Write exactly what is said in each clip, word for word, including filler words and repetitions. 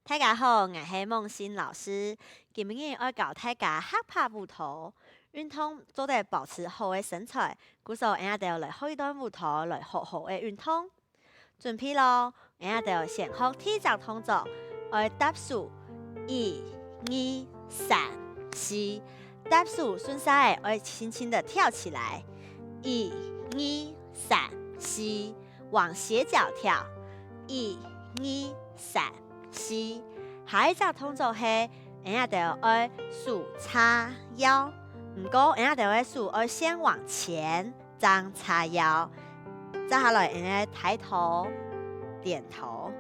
大家好，𠊎係孟欣老師。今日愛教大家合拍舞蹈。運動做得保持好个身材，故所𠊎兜來學一段舞蹈來好好个運動。準備咯，𠊎兜先學第一隻動作，愛搭手，一、二、三、四。搭手順續仔愛輕輕的跳起來，一、二、三、四，往斜角跳，一、二、三、 四。下一隻動作係𠊎兜愛手叉腰，毋過𠊎兜个手愛先往前，正叉腰。接下來𠊎兜抬頭、點頭。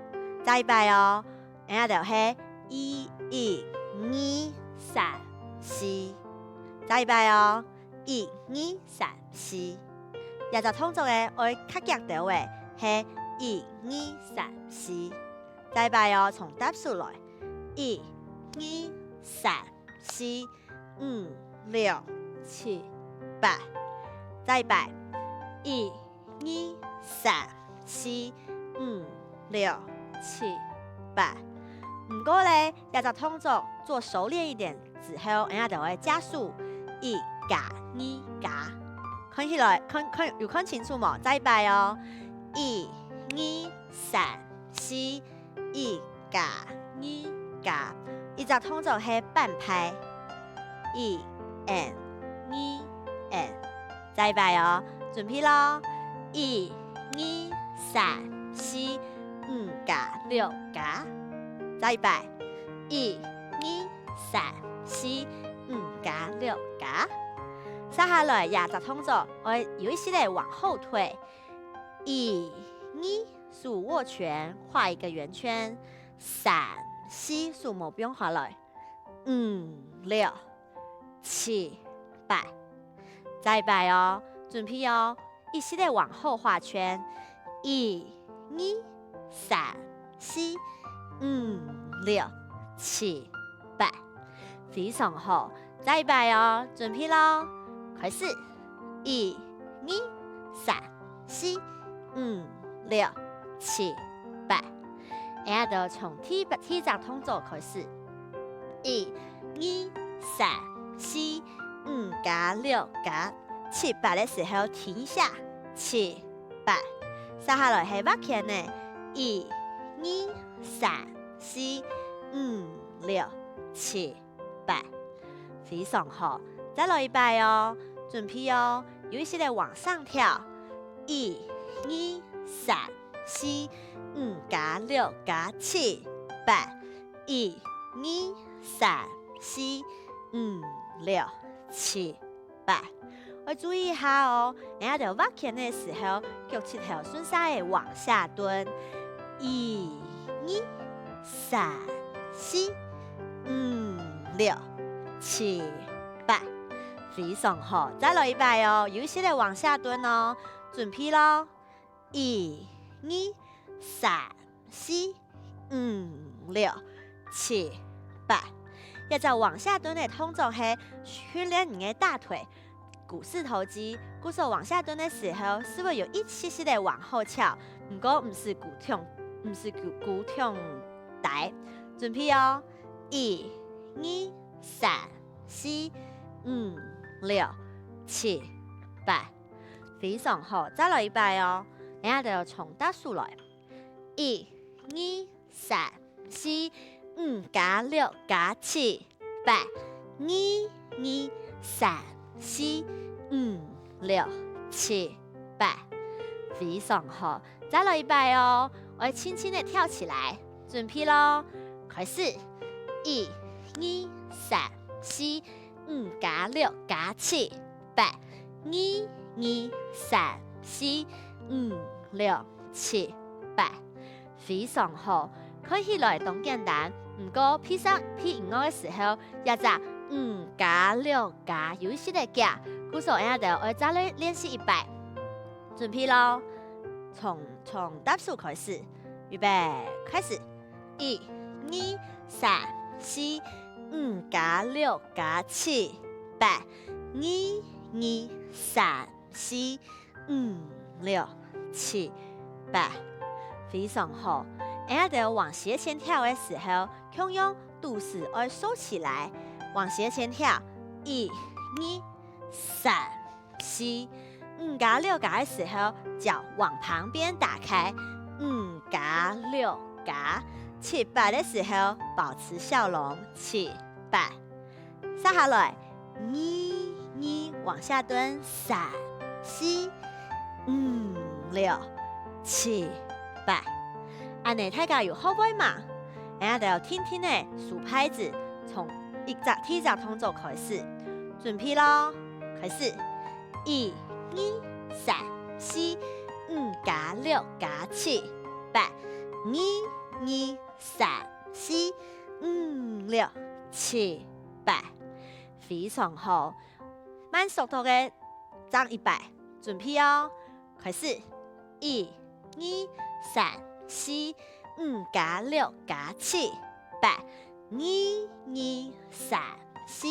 再一擺哦，𠊎兜係一、一、二、三、四。再一擺哦，一、二、三、四。這隻動作个愛較遽兜仔，係一、二、三、四。 再擺哦，從搭手來，一、二、三、四、五、六、七、八。再擺，一、二、三、四、五、六、七、八。毋過咧，這隻動作做熟練一點之後，𠊎兜會加速，一加二加。看起來，看，看，有看清楚無？再一擺哦，一、二、三、四，一加二加。這隻動作係半拍，一、二、二。再一擺哦，準備咯，一、二、三、四、五加六加。再一擺，一、二、三、四、五加六加。接下來這隻動作愛有一息仔往後退，一、二，手握拳畫一個圓圈，三、四，手無放下來，五、六、七、八。再一擺哦，準備哦，一息仔往後畫圈，一、二、三、四、五、六、七、八。非常好，再一擺哦，準備咯，開始，一、二、三、四、五、六、七、八。𠊎兜從第八，第一隻動作開始，一、二、三、四、五加六加七八个時候停一下，七、八。接下來係畫圈仔，一、二、三、四、五、六、七、八。非常好，再來一擺哦，準備哦，有一息仔往上跳，一、二、三、四、五加六加七、八，一、二、三、四、五、六、七、八。愛注意一下哦，𠊎兜畫圈个時候，腳膝頭順續仔往下蹲，一、二、三、四、五、六、七、八。非常好，再來一擺哦，有一息仔往下蹲哦，準備咯。一、二、三、四、五、六、七、八。這隻往下蹲个動作係訓練你个大腿股四頭肌，故所往下蹲个時候，係會有一息息仔往後翹，毋過毋使跍長，毋使跍，跍長低。準備哦，一、二、三、四、五、六、七、八。非常好，再來一擺哦。𠊎兜從搭手來，一、二、三、四、五加六加七、八，二、二、三、四、五、六、七、八。非常好，再來一擺哦，愛輕輕仔跳起來，準備咯，開始，一、二、三、四、五加六加七、八，二、二、三、四、五、六、七、八。非常好，看起來當簡單，毋過比賽比音樂个時候，這隻五加六加有一息仔遽，故所𠊎兜愛再來練習一擺。準備咯，從，從搭手開始，預備，開始。一、二、三、四、五加六加七、八，二、二、三、四、五、六、七、八。非常好。𠊎兜往斜前跳个時候，共樣肚屎愛收起來，往斜前跳，一、二、三、四。五加六加个時候，腳往旁邊打開，五加六加。七八个時候，保持笑容，七八。接下來，二、二往下蹲，三、四、五、六、七、八。恁仔大家有學會嗎？𠊎兜定定仔數拍子，從一隻，第一隻動作開始。準備咯，開始！一、二、三、四、五加六加七、八，二、二、三、四、五、六、七、八。非常好，慢速度个正一擺，準備哦！開始！一、二、三、四、五加六加七、八，二、二、三、四、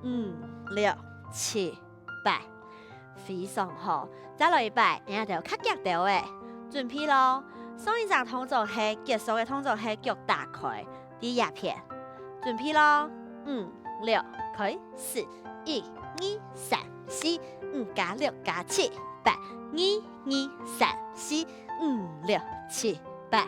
五、六、七、八。非常好，再來一擺，𠊎兜較遽兜仔，準備咯！上一隻動作係結束个動作係腳打開，第一片。準備咯，五、六，開始！一、二、三、四，五加六加七，八，二、二、三、四，五、六、七、八。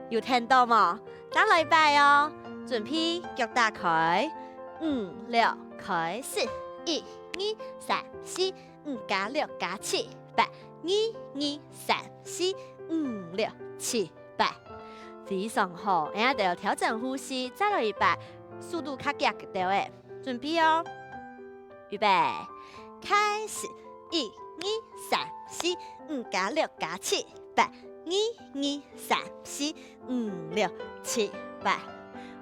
有聽到無？再來一擺哦！準備，腳打開，五、六，開始！一、二、三、四，五加六加七，八，二、二、三、四，五、六、七、八。非常好，𠊎兜調整呼吸，再來一擺，速度較遽兜仔。準備哦！預備，開始！一、二、三、四，五加六加七，八，二、二、三、四，五、六、七、八。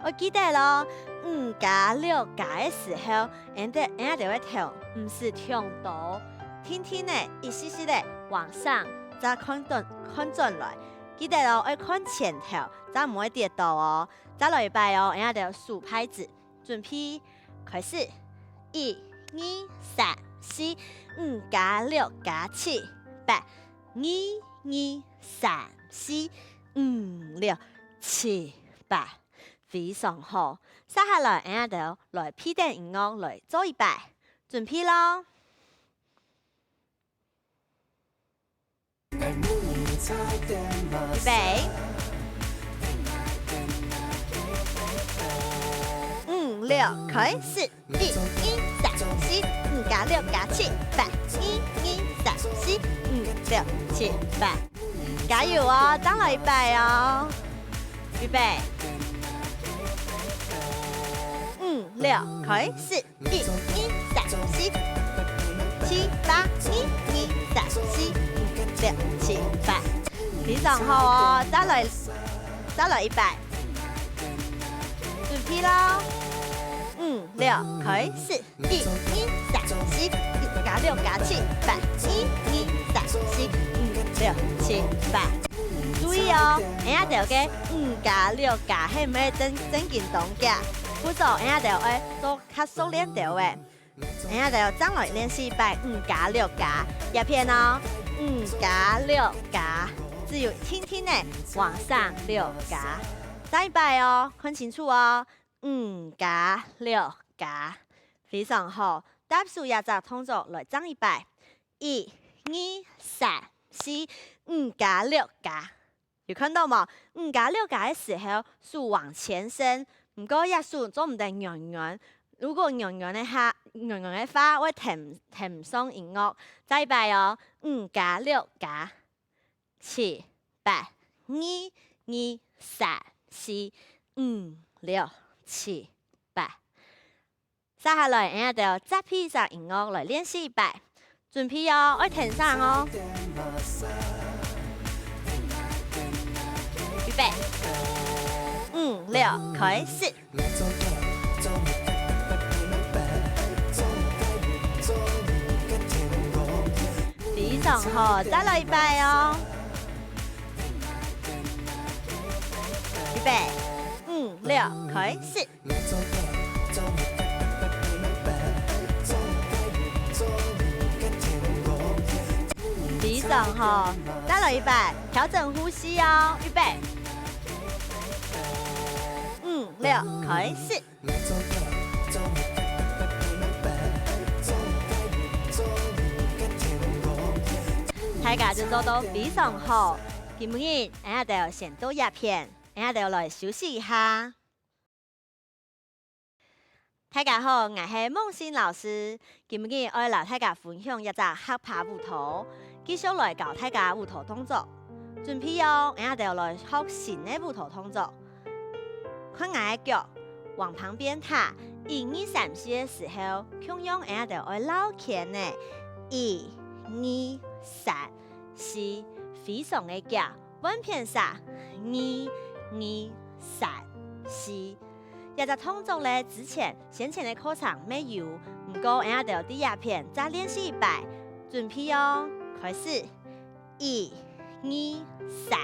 愛記得咯，五加六加个時候，𠊎兜𠊎兜个頭毋使挺高，定定仔一息息仔往上，再看轉看轉來。記得哦，愛看前頭，正毋會跌倒哦。再來一擺哦，𠊎兜數拍子，準備，開始！一、二、三、四，五加六加七，八，二、二、三、四，五、六、七、八。非常好，接下來𠊎兜來配等音樂來做一擺，準備咯！ 預備，五、六，開始！一、二、三、四，五加六加七，八，二、二、三、四，五、六、七、八。加油哦，再來一擺哦！預備，五、六，開始！ 一、二、三、四，七、八，二、二、三、四，五、六、七、八。非常好哦，再來，再來一擺。準備咯，五、六，開始！一、二、三、四，五加六加七，八，二、二、三、四，五、六、七、八。注意哦，𠊎兜个五加六加係毋係正正經當遽，故所𠊎兜愛做 較熟練兜仔。𠊎兜正來練習一擺五加六加，這片哦，五加六加，只有定定仔往上六加。再一擺哦，看清楚哦，五加六加，非常好。搭手這隻動作來正一擺，一、二、三、四，五加六加。 有看到無？五加六加个時候，手往前伸，毋過這手做毋得軟軟。如果軟軟个下，軟軟个話，會跈，跈毋上音樂。再一擺哦，五加六加，七、八，二、二、三、四、五、六、七、八。 接下來，𠊎兜再配隻音樂來練習一擺。準備哦，愛跈上哦！預備，五、六，開始！非常好，再來一擺哦！預備，五、六，開始！ 非常好，再來一擺，調整呼吸哦，預備，五、六，開始！大家就做到非常好，今晡日𠊎兜先到這片，𠊎兜來休息一下。 大家好，𠊎係孟信老師。今日愛摎大家分享一隻合拍舞蹈，繼續來教大家舞蹈動作。準備哦，𠊎兜來學新个舞蹈動作。看𠊎个腳，往旁邊踏，一二三四个時候，共樣𠊎兜愛繞圈仔，一、二、三、四，非常个遽。 換片儕，二、二、三、四。這隻動作咧，之前先前个課程乜有，毋過𠊎兜在這片再練習一擺。準備哦，開始！一、二、三、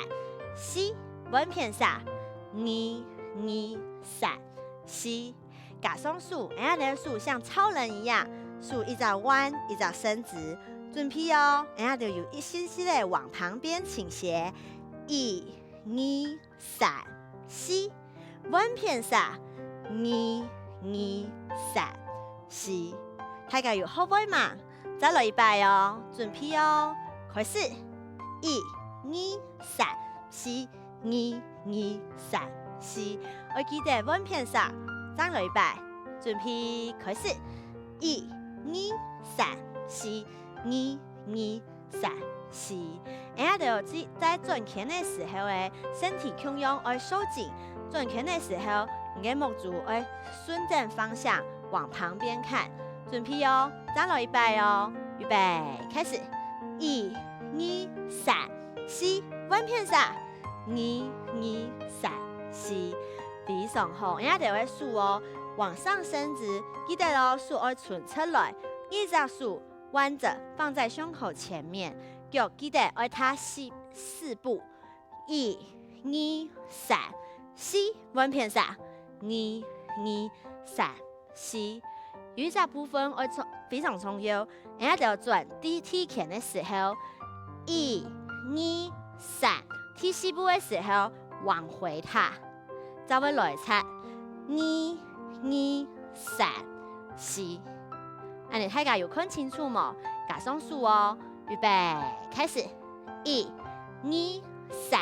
四，換片儕，二、二、三、四。 加上手，𠊎兜个手像超人一樣，手一隻彎，一隻伸直。準備哦，𠊎兜有一息息仔往旁邊傾斜，一、二、三、四，換片式，二、二、三、四。大家有學會嗎？再來一擺哦，準備哦，開始！一、二、三、四，二、二、三、四。愛記得換片式，再來一擺，準備開始！一、二、三、四，二、二、三、四。𠊎兜在在轉圈个時候，身體共樣愛收緊。轉圈个時候，你个目珠愛順等方向往旁邊看。準備哦，再來一擺哦，預備，開始！一、二、三、四，換片式！二、二、三、四，非常好。𠊎兜个手哦，往上伸直，記得哦，手愛伸出來，一隻手 彎著放在胸口前面，腳記得愛踏四四步，一、二、三、四，換片式，二、二、三、四。有一隻部分愛重非常重要，𠊎兜轉第第圈个時候，一、二、三，第四步个時候往回踏。 再會來一次，二、二、三、四。恁仔大家有看清楚無？加上手哦，預備，開始！一、二、三、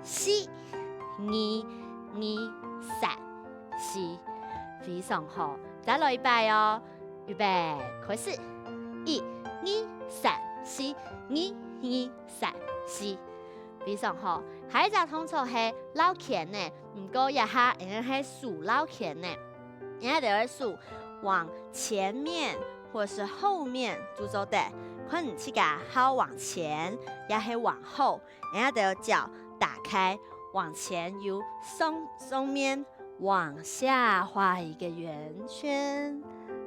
四，二、二、三、四。非常好，再來一擺哦！預備，開始！一、二、三、四，二、二、三、四。非常好，下一隻動作係繞圈仔。 毋過這下𠊎兜係手繞圈仔，𠊎兜个手往前面或是後面就做得，看你自家好往前也係往後。𠊎兜腳打開，往前由上上面往下畫一個圓圈。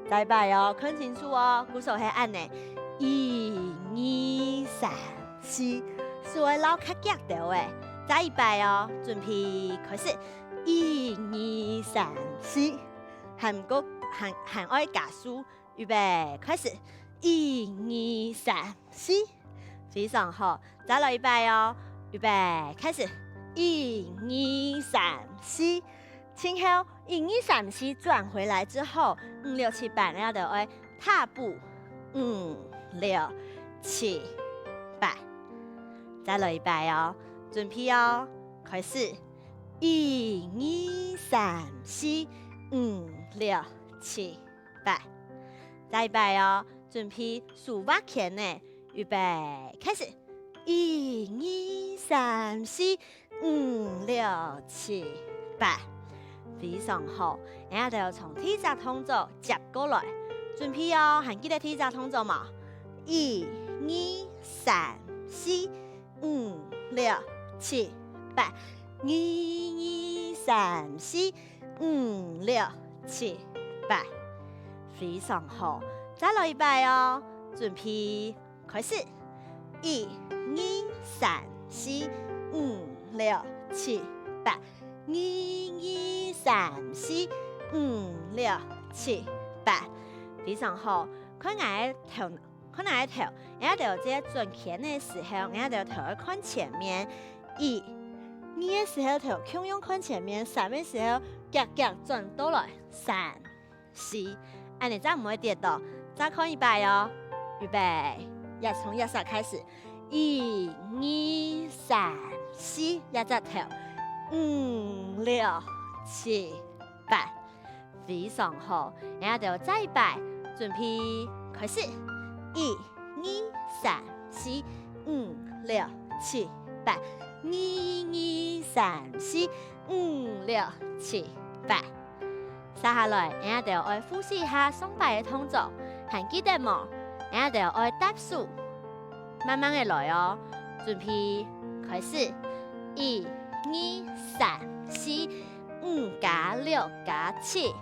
再擺哦，看清楚哦，故所係恁仔，一、二、三、四，手愛繞較遽兜仔。再一擺哦，準備開始！ 一、二、三、四，還毋過還還愛加速，預備，開始！一、二、三、四，非常好，再來一擺哦！預備，開始！一、二、三、四，然後一、二、三、四轉回來之後，五、六、七、八，𠊎兜愛踏步，五、六、七、八。再來一擺哦！準備哦！開始！ 一、二、三、四、五、六、七、八。再一擺哦，準備手畫圈仔，預備，開始！一、二、三、四、五、六、七、八。非常好，𠊎兜從第一隻動作接過來。準備哦，還記得第一隻動作無？一、二、三、四、 五、六、七、八，二、二、三、四、五、六、七、八。非常好，再來一擺哦！準備，開始！一、二、三、四、五、六、七、八，二、二、三、四、五、六、七、八。非常好，看𠊎个頭 看𠊎个頭，𠊎兜在轉圈个時候，𠊎兜頭愛看前面。一、二个時候頭共樣看前面，三个時候遽遽轉倒來，三、四，恁仔正毋會跌倒。再看一擺哦！預備，也從這儕開始，一、二、三、四，這隻頭，五、六、七、八。 非常好，𠊎兜再一擺，準備，開始！一、二、三、四、五、六、七、八，二、二、三、四、五、六、七、八。接下來，𠊎兜愛複習一下上擺个動作，還記得無？𠊎兜愛搭手，慢慢仔來哦！準備，開始！一、二、三、四、 五加六加七，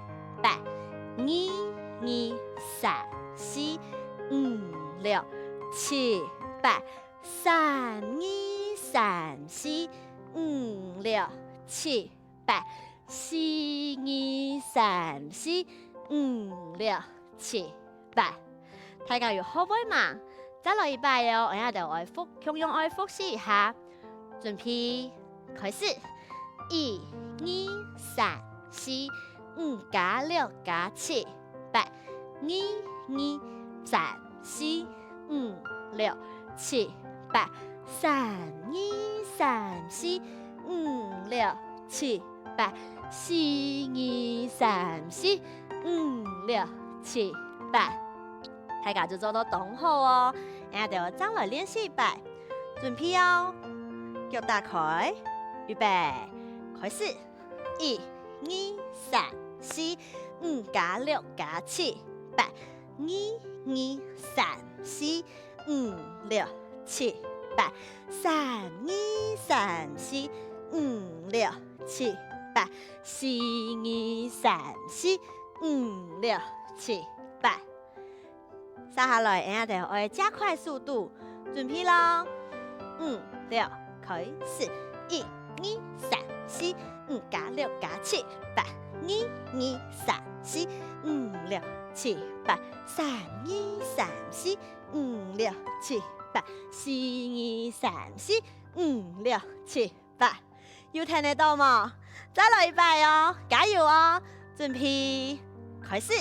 八，二、二、三、四、五、六、七、八，三、二、三、四、五、六、七、八，四、二、三、四、五、六、七、八。大家有學會嗎？再來一擺哦！𠊎兜愛複共樣愛複習一下。準備，開始！一、二、三、四，五加六加七，八。二、二、三、四、五、六、七、八。三、二、三、四、五、六、七、八。四、二、三、四、五、六、七、八。大家就做到當好哦！𠊎兜正來練習一擺，準備哦！腳打開，預備，開始！一、二、三、四、五加六加七，八。二、二、三、四、五、六、七、八。三、二、三、四、五、六、七、八。四、二、三、四、五、六、七、八。 接下來，𠊎兜愛加快速度，準備咯！五、六，開始！一、二、三、四，五加六加七，八。二、二、三、四，五、六、七、八。三、二、三、四，五、六、七、八。四、二、三、四，五、六、七、八。有聽得到無？再來一擺哦，加油哦！準備，開始！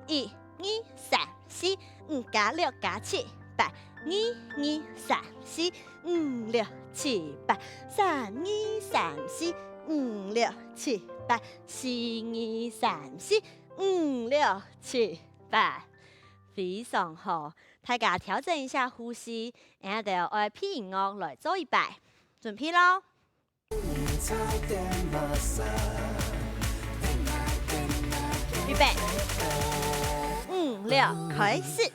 一、二、三、四，五加六加七，八。二、二、三、四，五、六、七、八。三、二、三、四，五、六、七、八。四、二、三、四，五、六、七、八。非常好，大家調整一下呼吸，𠊎兜愛配音樂來做一擺，準備咯！ 預備，五、六，開始！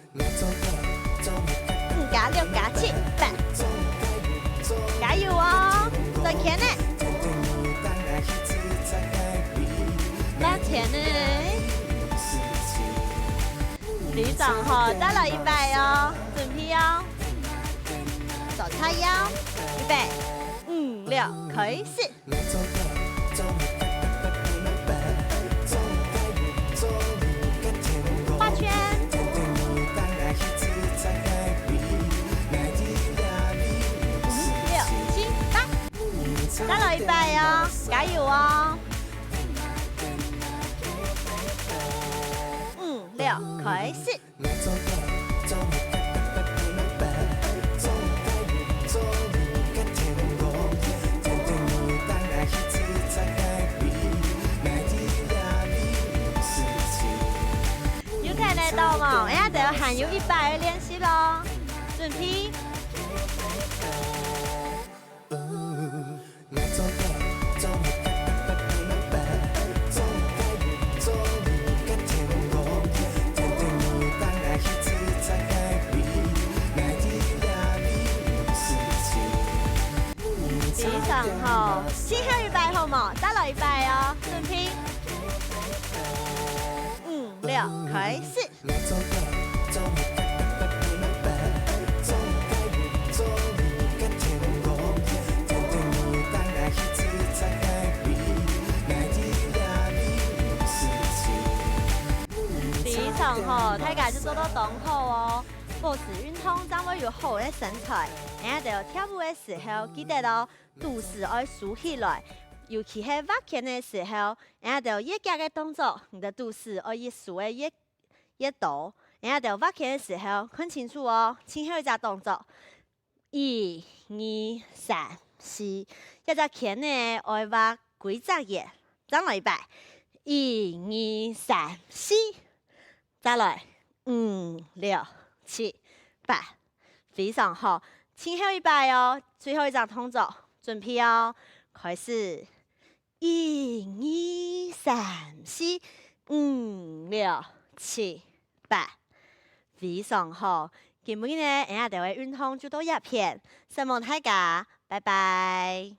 五加六加七，八。加油哦！轉圈呢！轉圈呢！非常好，再來一擺哦！準備哦！手叉腰，預備，五、六，開始！ 畫圈。五、六、七、八。再來一擺哦，加油哦！五、六，開始！ 有聽得到無？𠊎兜還有一擺个練習咯，準備。 非常好，最後一擺好無？再來一擺哦，準備。五、六，開始！ 非常好，大家就做到當好哦！保持運動正會有好个身材。𠊎兜跳舞个時候，記得哦，肚屎愛收起來，尤其係畫圈个時候，𠊎兜越遽个動作，你个肚屎愛越收个越，越多。𠊎兜畫圈个時候，看清楚哦，最後一隻動作。 一、二、三、四，這隻圈呢愛畫歸隻圓。正來一擺，一、二、三、四，再來，五、六、七、八，非常好。最後一擺哦，最後一隻動作，準備哦，開始。 一、二、三、四、五、六、七、八。非常好！今晡日呢，𠊎兜个運動就到這片，承蒙大家，拜拜！